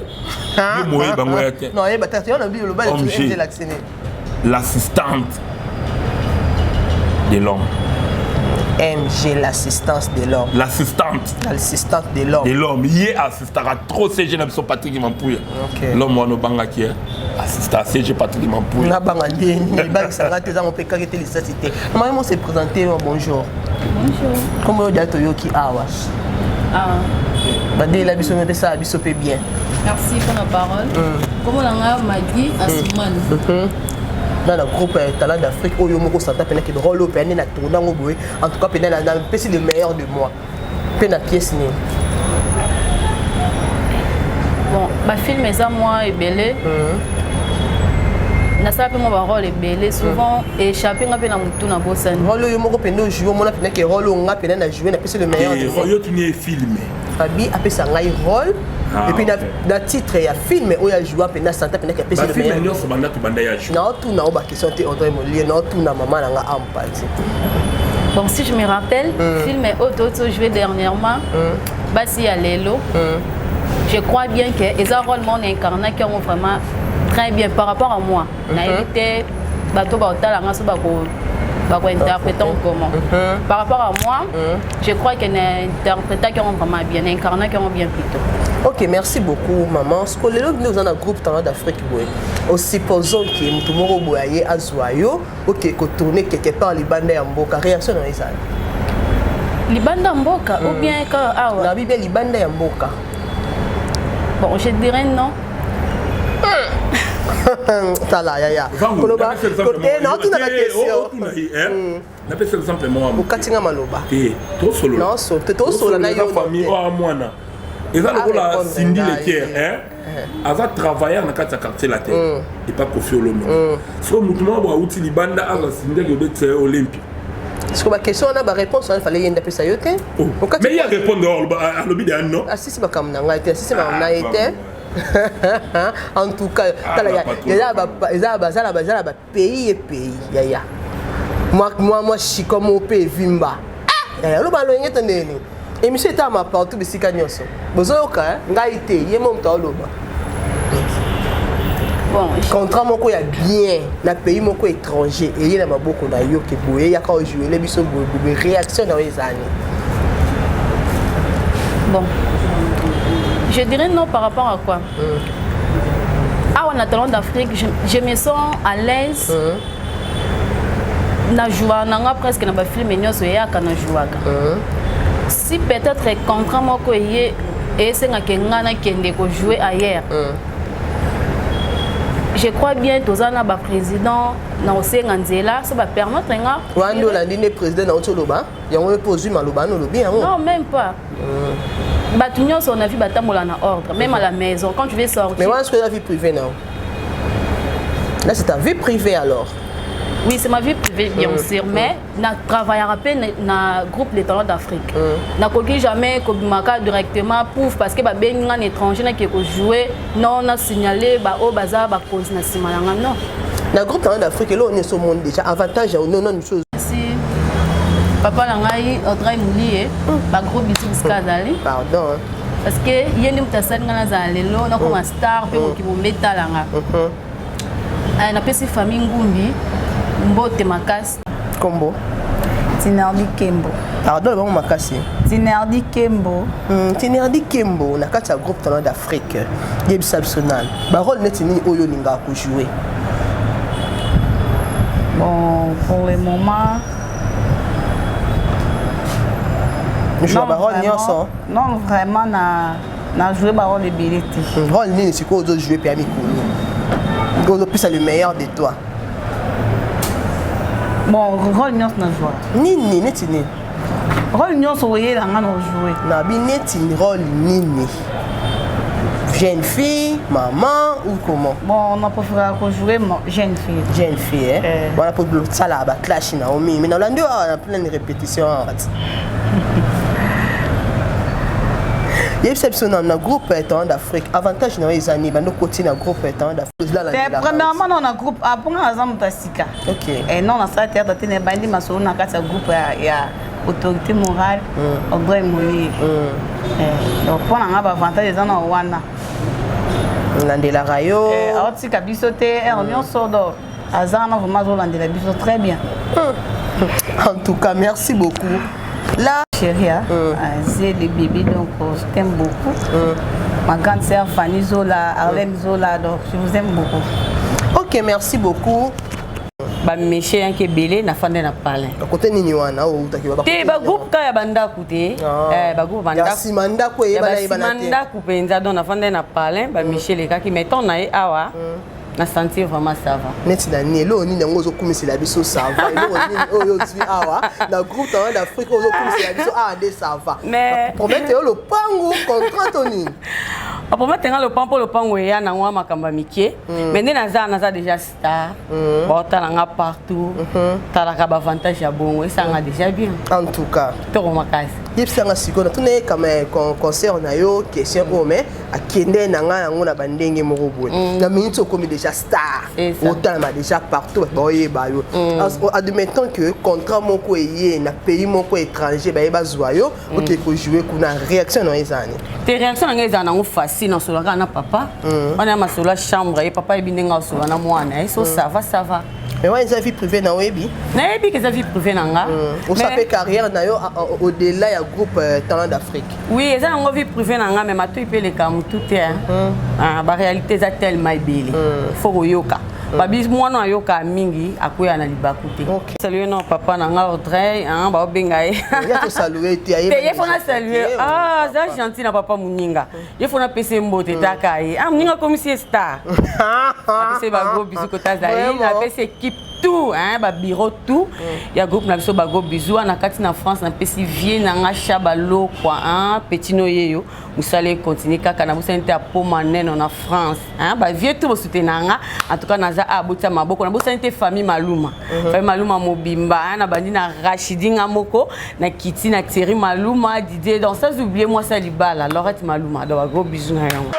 yo moyebi bango ya te. Non, oyeba te, yo na bi oloba. MG. MG elakisene. L'assistante de l'homme. MG, l'assistance de l'homme. L'assistante. L'assistante de l'homme. De l'homme. Ye assistaka trop CG na biso Patrick Mampuya. L'homme wana obangaki ye, assista CG Patrick Mampuya. Nabanga ndeni? Ebakisanga te, ezango mpe kaki te, lisasi te. Mama, mo se présente. Bonjour. Bonjour. Kombo oyo dia toyoki awa? Ah, bandela biso mpe pesala biso mpe bien. Merci pour la parole. Comment on a Magui Assoumane. Na groupe ya Talent d'Afrique oyo moko santa mpena ke rôle oyo mpe nde na tourne yango boye, en tout cas mpena napesi le meilleur de moi mpe na pièce nini? Bon, ba film eza mwa ebele. Nasala mpe mwa barôle ebele, souvent échappé nga mpe na motu na bosani. Rôle oyo moko mpena ojoue, omona mpena ke rôle oyo nga mpena na joue, napesi le meilleur de moi. Yo tuni ye film. Fabi apesa ngai rôle Ah, et puis ok. na titre ya film oyo ajoua mpena santa mpena ke apesi le bafilme meilleur. Nyonso banda tobanda ya joue. Naotuna o baquestion te, Audrey Molie, naotuna mama na nga ampati. Bon, si je me rappelle, film oyo touti joué dernièrement, Basi ya lelo, je crois bien que eza rôle moko na incarnaki yango vraiment très bien par rapport à moi. Nayebi te bato baotala nga so bakointerpréter comment. Par rapport à moi, je crois que na interprétaki yango vraiment bien, na incarnaki yango bien plutôt. Ok, merci beaucoup maman. Siko lelo nde oza na groupe Talent d'Afrique boye, osupposons ke motu moko boye aye azwa yo, oke kotourne quelque part libanda ya mboka, réaction na yo ezali? Libanda mboka ou bien kaka awa? Nabi bien libanda ya mboka. Bon, je dirais non. Tala yaya, koloba naotuna na question. Napesa exemple moko. Okatinga maloba. Te, tosolola. Tosola na yo. Famille oyo mwana eza lokola Cindy Le Cœur, aza travailleur na kati ya Quartier Latin epa Kofi Olomide. Soko motu moko boye awuti libanda, aza Cindy, ake obetisa ye Olympia. Siko baquestion wana, baréponse wana, fale ye nde apesa yo te. Mais ye arépondre, alobi deya non. Asisi makambo na ngai te, asisi makambo na ye te. En tout cas, tala, eza na bapays e pays yaya mwa shiko mo mpe evimba yaya oloba alonge te ndeni. Émission etama partout, bisika nyonso bozoyoka ngai te, ye mo moto aoloba. Bon. Contrat moko ya bien na pays moko étranger eye na maboko na yo ke boye, yaka ojouele biso boye, réaction na yo ezali? Bon, je dirais non par rapport à quoi? Awa na Talent d'Afrique, je me sens à l'aise. Na jouaka nanga presque na bafilme nyonso eyaka, na jouaka. Si peut-être contrat moko eye esengaka nga nakende kojouer ailleurs, je crois bien toza na baprésident na kosenga nzela so bapermettre nga. Wana nde olandi nde président na oti oloba yango, yo mpe ozwi maloba wana, olobi yango. Non, même pas. Bato nyonso na vie batambola na ordre, même à la maison quand tu veux sortir. Mais wana soki eza vie privée na là, c'est ta vie privée alors. Oui, c'est ma vie privée, bien sûr, mais na travaillera mpe na groupe des Talents d'Afrique. Nakoki jamais kobimaka directement pouf parce que babengi nga na étranger, nake kojouer. Non, na signale baoyo baza bakonzi na nsima na nga, non. Na groupe Talent d'Afrique, eloko nini omoni déjà avantage ya nono mosusu? Si papa na ngai Audrey Mulie, bagros bisous bisika azali. Pardon, hein. Parce que ye nde moto asali ngai nazala lelo, nakoma star mpe mokili mombe etalanga. Napesi famille Ngumbi mbote makasi. Kombo? Tinerdi Kembo. Pardon, bango makasi. Tinerdi Kembo. Tinerdi Kembo, na kati ya groupe Talent d'Afrique, yebisa biso nani barole neti nini oyo olingaka kojouer? Bon, pour le moment, Jouer barole nyonso? Non, vraiment, na joué barole ebele te. Rôle nini sikoyo ozojouer mpe ya mikolo ozopesa le meilleur de toi? Bon, rôle nyonso na joua. Nini, neti nini? Rôle nyonso oyelanga na ojoue. Na bi neti rôle nini? Jeune fille, maman ou comment? Bon, on a préféré kojouer jeune fille. Jeune fille, eh? Wana mpo osalaka baclash na yo mingi, mais nalandi oyo awa na pleine répétition awa ti yebisa biso na groupe Talent d'Afrique, avantage na yo eza nini bando okoti na groupe Talent d'Afrique? Te, premièrement, non, na groupe aponga naza moto ya sika. Non, nasala théâtre te, na ebandi masolo na kati ya groupe ya autorité morale Audrey Molie. Donc mpo na nga, baavantage eza na wana. Landelaka yo. Aotika biso te heure nyonso, donc aza wana vraiment, azolandela biso très bien. En tout cas, merci beaucoup là. Chérie, hein? Zé le bébé, donc je t'aime beaucoup. Ma grande sœur Fanny Zola, Arlène Zola, donc je vous aime beaucoup. Ok, merci beaucoup. Baméché yanke ebele, nafande na palin. Kote nini wana oyo outaki? Te, bagroupe ka ya bandako te. Bagroupe. Ya nsima ndako eyebana yebana te. Ndako mpenza, donc nafande na palin, baméché elekaki, mais ntango na ye awa, na sentir vraiment ça va. Neti na nini? Eloko nini yango ozokumisela biso ça va? Eloko nini oyo ozwi awa na groupe Talent d'Afrique oyo ozokumisela biso awa nde ça va? Mais promettre yo lopangu, contrat to nini? Bapromettre nga lopango mpo lopango eya nango wa makambo ya mike, mais nde naza déjà star, baotala nga partout, talaka baavantage ya bongo esanga déjà bien. En tout cas, kitoko makasi. Yebisanga sikoyo, natuna ye kama concert na yo question oyo, mais akende na ngai yango na bandenge moko boye. Na minute okomi déjà star, otalama déjà partout, bato baoyeba yo. Admettons que contrat moko eye na pays moko étranger, baye bazwa yo, oke kojouer kuna, réaction na yo eza nini? Te, réaction na ngai ezala nango facile. Nasolaka na papa wana ya masolo ya chambre, ye papa yebi ndenge asola na mwana ye, so ça va, ça va. Mais wana eza vie privée na, oyebi? Nayebi ke eza vie privée na nga. Osala mpe carrière na yo au-delà ya groupe Talent d'Afrique. Oui, eza yango vie privée na nga, mais matoi mpe eleka motu te. Baréalité eza tellement ebele, faut koyoka babi mwana ayoka mingi, akwea na libaku te. Salue no papa na nga Audrey, baobenga ye. Te, ye fona salue, aza gentil na papa moninga, ye fona apesa ye mbote, taka ye moninga akomisi ye star. Apesa ye bagros bisous kota azali, napesi équipe tout, babureau tout ya groupe na biso, bagros bisous wana kati na France. Napesi vie na nga Chaba Lokwa, petit no yeyo, mosala econtinue kaka na bosani te, apoma neno na France, bavie tout bosutena nga. En tout cas, naza a botia maboko, na bosani te famille Maluma, famille Maluma mobimba, na bandi na Rachidi, nga moko na kiti na Thierry Maluma, Didier, donc sans oublier mwasi ya libala Laurette Maluma, donc bagros bisous na yango.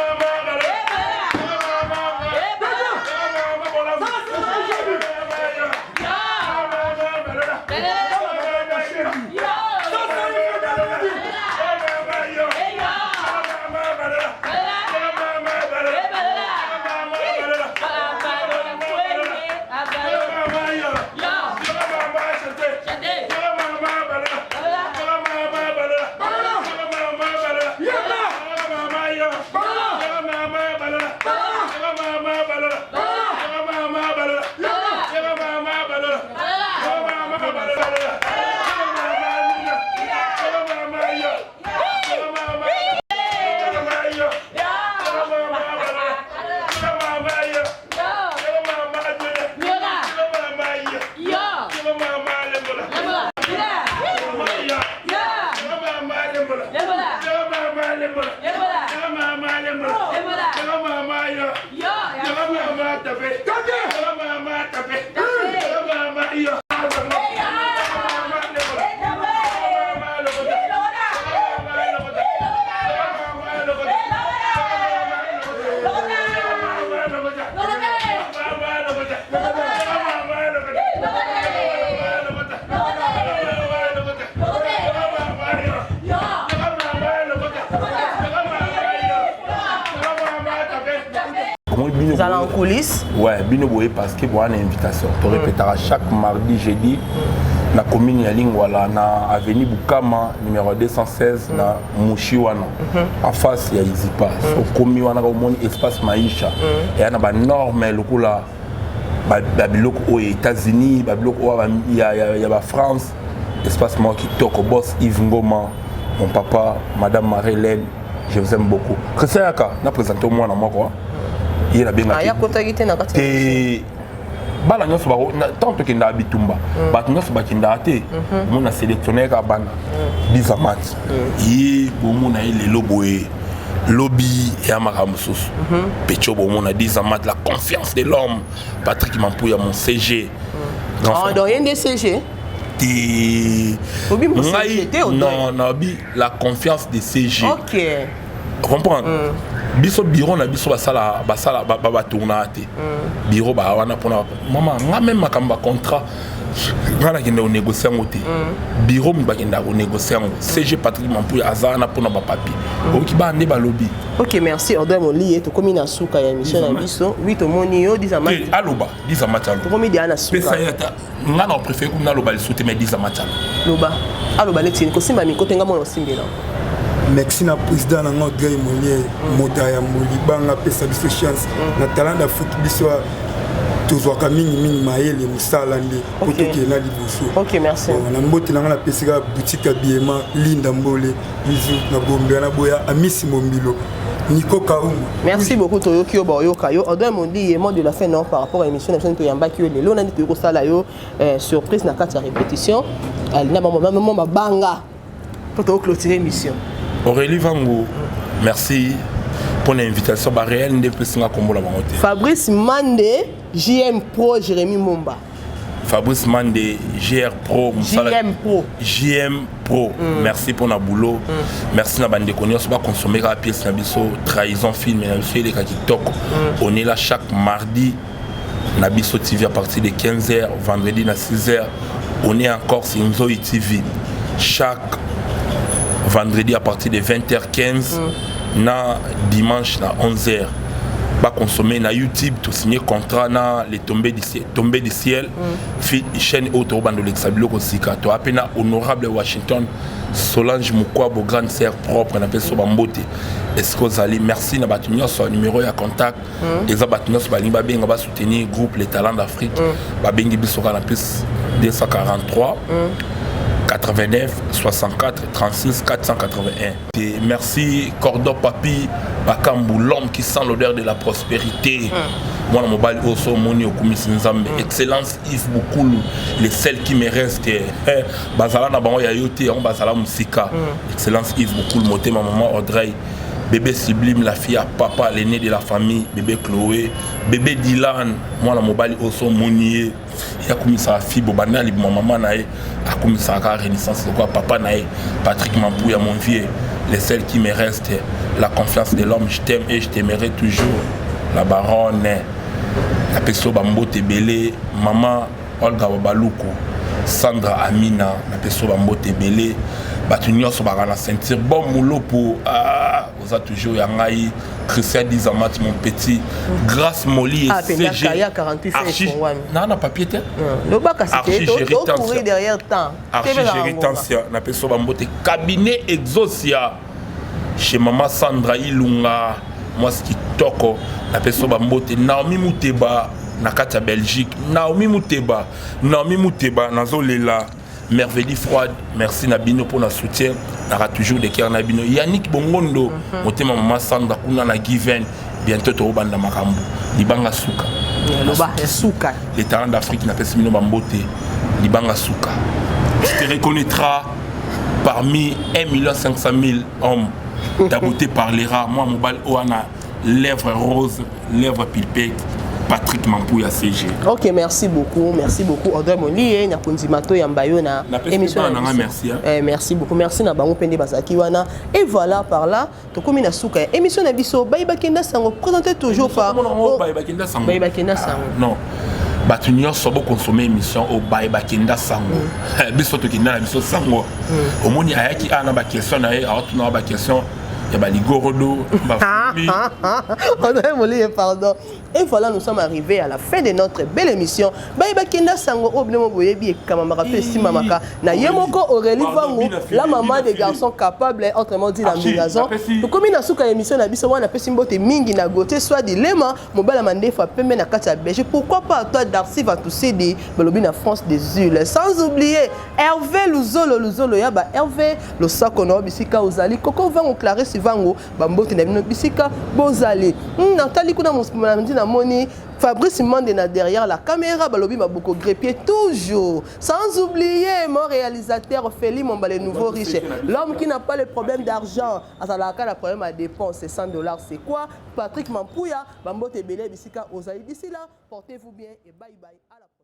Omoni bino Ezala en coulisse. Ouais, bino boye parce que boa na invitation. To répétera chaque mardi, jeudi na commune ya Lingwala, na avenue Bukama numéro 216, na Mushi wana, en face ya Izipa. Okomi wana, omoni espace Maisha, eya na banorme lokola babiloko oyo États-Unis, babiloko oyo ya bafrance. Espace moko kitoko. Boss Yves Ngoma, mon papa, madame Marie-Hélène, je vous aime beaucoup. Christian Yaka na présente mwana moko ye nabengaki. Akotaki te na kati. Te, bana nyonso, tant tokendaka bitumba, bato nyonso bakendaka te. Omona sélectionner kaka bana dizamat ye, bomona ye lelo boye, lobi eya makambo mosusu. Pecho, bomona dizamat, la confiance de l'homme, Patrick Mampuya, mon CG. Ah, donc ye nde CG? Te. Ngai non, nabi la confiance de CG. Comprendre biso, bureau na biso, basala basala batournaka te. Bureau baa wana mpona mama nga. Même makambo ya contrat, nga nakende konégocie yango te. Bureau mi bakendaka konégocie yango. CG Patrick Mampuya aza wana mpona bapapier. Oyoki bana nde balobi. Ok, merci Audrey Moliye. Tokomi na suka ya émission na biso. Oui, tomoni yo dizama. Aloba dizama ti aloba. Tokomi deya na suka. Pesa ye ata nga na préféré kuna naloba lisusu te, mais dizama ti aloba. Loba, aloba neti kosimba miko te, nga mona osimbela. Merci na président na nga Audrey Molière, moto ya yambo libanga apesa biso chance na Talent d'Afrique. Biso tozwaka mingimingi mayele, mosala nde po tokende na liboso. Ok, merci. Na mbote na nga napesi kaka boutique ya biema Linda Mbole, bizu na Gombe na boya Amisi Mombilo Nico Kauma. Merci beaucoup. Toyoki yo, baoyoka yo. Audrey Moliye, mot de la fin non par rapport à émission na biso toyambaki yo lelo, nani toyoki kosala yo surprise na kati ya répétition na bamama mabanga mpo tokoclôturer émission. Aurélie Vangu, merci pour l'invitation. Baréel nde epesinga kombo na bango te. Fabrice Mande, JM Pro, Jérémy Momba. Fabrice Mande, GR Pro. JM Pro. JM Pro, merci pour na boulot. Merci na bandeko nyonso baconsommer kaka pièce na biso Trahison. Film na biso eleka kitoko. On est là chaque mardi na Biso TV à partir de 15h, vendredi na 6h. On est encore sur Nzoi TV chaque vendredi à partir de 20h15, na dimanche na 11h. Baconsommer na YouTube. Tosigné contrat na les tombées du ciel, tombées du ciel. Chaîne oyo tokobanda olekisa biloko sika. Toa mpe na honorable Washington Solange Mokwabo, grande sœur propre, napesi so bambote esika ozali. Merci na bato nyonso. Numéro ya contact eza, bato nyonso balingi babenga, basoutenir groupe Les Talents d'Afrique, babengi biso kaka na +243 89 64 36 481. Et merci Cordon Papi Bakambu, l'homme qui sent l'odeur de la prospérité. Mwana mobali oyo so omoni okumisi Nzambe. Excellence Yves Bukulu, le seul qui me reste, eh, bazala na bango ya yo te, yango bazala mosika. Excellence Yves Bukulu, motema maman Audrey, bébé Sublime, la fille à papa, l'aîné de la famille, bébé Chloé, bébé Dylan, mwana mobali oyo so omoni ye ye akumisaka fibo banda libuma mama na ye, akumisaka kaka renaissance lokola papa na ye Patrick Mampuya, mon vieux, le seul qui me reste, la confiance de l'homme, je t'aime et je t'aimerai toujours, la baronne, napesi yo bambote ebele. Mama Olga Babaluku, Sandra Amina, napesi yo bambote ebele. Bato nyonso baka na ceinture bon molopo, ah, oza toujours ya ngai. Christian Dizamat, mon petit Grâce Moli. Ah, CG 48. Na na papier te. Lobaka courir derrière temps. Archi Géritancia, napesi yo bambote. Cabinet Exosia chez mama Sandra Ilunga, mwasi kitoko, napesi yo bambote. Naomi Muteba na kati ya Belgique, Naomi Muteba, Naomi Muteba, nazolela merveille froide. Merci na bino mpona soutien naka toujours de cœur na bino. Yannick Bongondo, motema mama Sandra kuna na Given. Bientôt tokobanda makambo libanga suka. Loba suka. Les Talents d'Afrique, napesi bino bambote. Libanga suka, tu te reconnaîtras parmi 1 million 500 000 hommes. Ta beauté parlera. Moi mobali oyo wana, lèvre rose, lèvre pilpete, Patrick Mampouya CG. Ok, merci beaucoup, merci beaucoup Audrey Moliye na kondima toyamba yo na émission na nga. Merci, hein. Eh, merci beaucoup, merci na bango pende bazalaki wana. Et voilà, par là tokomi na suka ya émission na biso Bayebakenda Sango, présenté toujours par Bayebakenda Sango. Bayebakenda Sango. Non, bato nyonso bokonsome émission oyo Bayebakenda Sango. Biso tokenda na biso sango. Omoni ayaki awa na baquestion na ye, aotunaka baquestion. Ya baligorodo bafumi. Audrey Moliye, pardon. Et voilà, nous sommes arrivés à la fin de notre belle émission. Baye bakenda sango oyo bino boyebi ekamamaka mpe esimamaka na ye moko Aurélie Vangu, la maman des garçons capables, autrement dit la mbingazon. Tokomi na suka ya émission na biso wana. Apesi mbote mingi na Gautier Swadi Lema, mobala mandefu pembe na kati ya Belgique. Pourquoi pas toi, Darcy Vantusidi, balobi na France des Îles. Sans oublier Hervé Luzolo Luzolo ya ba Hervé Losako na bisika ozali. Koko Vangu, Clarisse Vangu, bambote na bino bisika bozali. Natali kuna na namoni Fabrice Mande na derrière la caméra, balobi maboko greffier toujours. Sans oublier mon réalisateur Félix Momba, le nouveau riche, l'homme qui n'a pas le problème d'argent, azalaka na problème à dépense, 100 $, c'est quoi? Patrick Mampouya, bambote ebele bisika ozali. D'ici là, portez-vous bien et bye bye. À la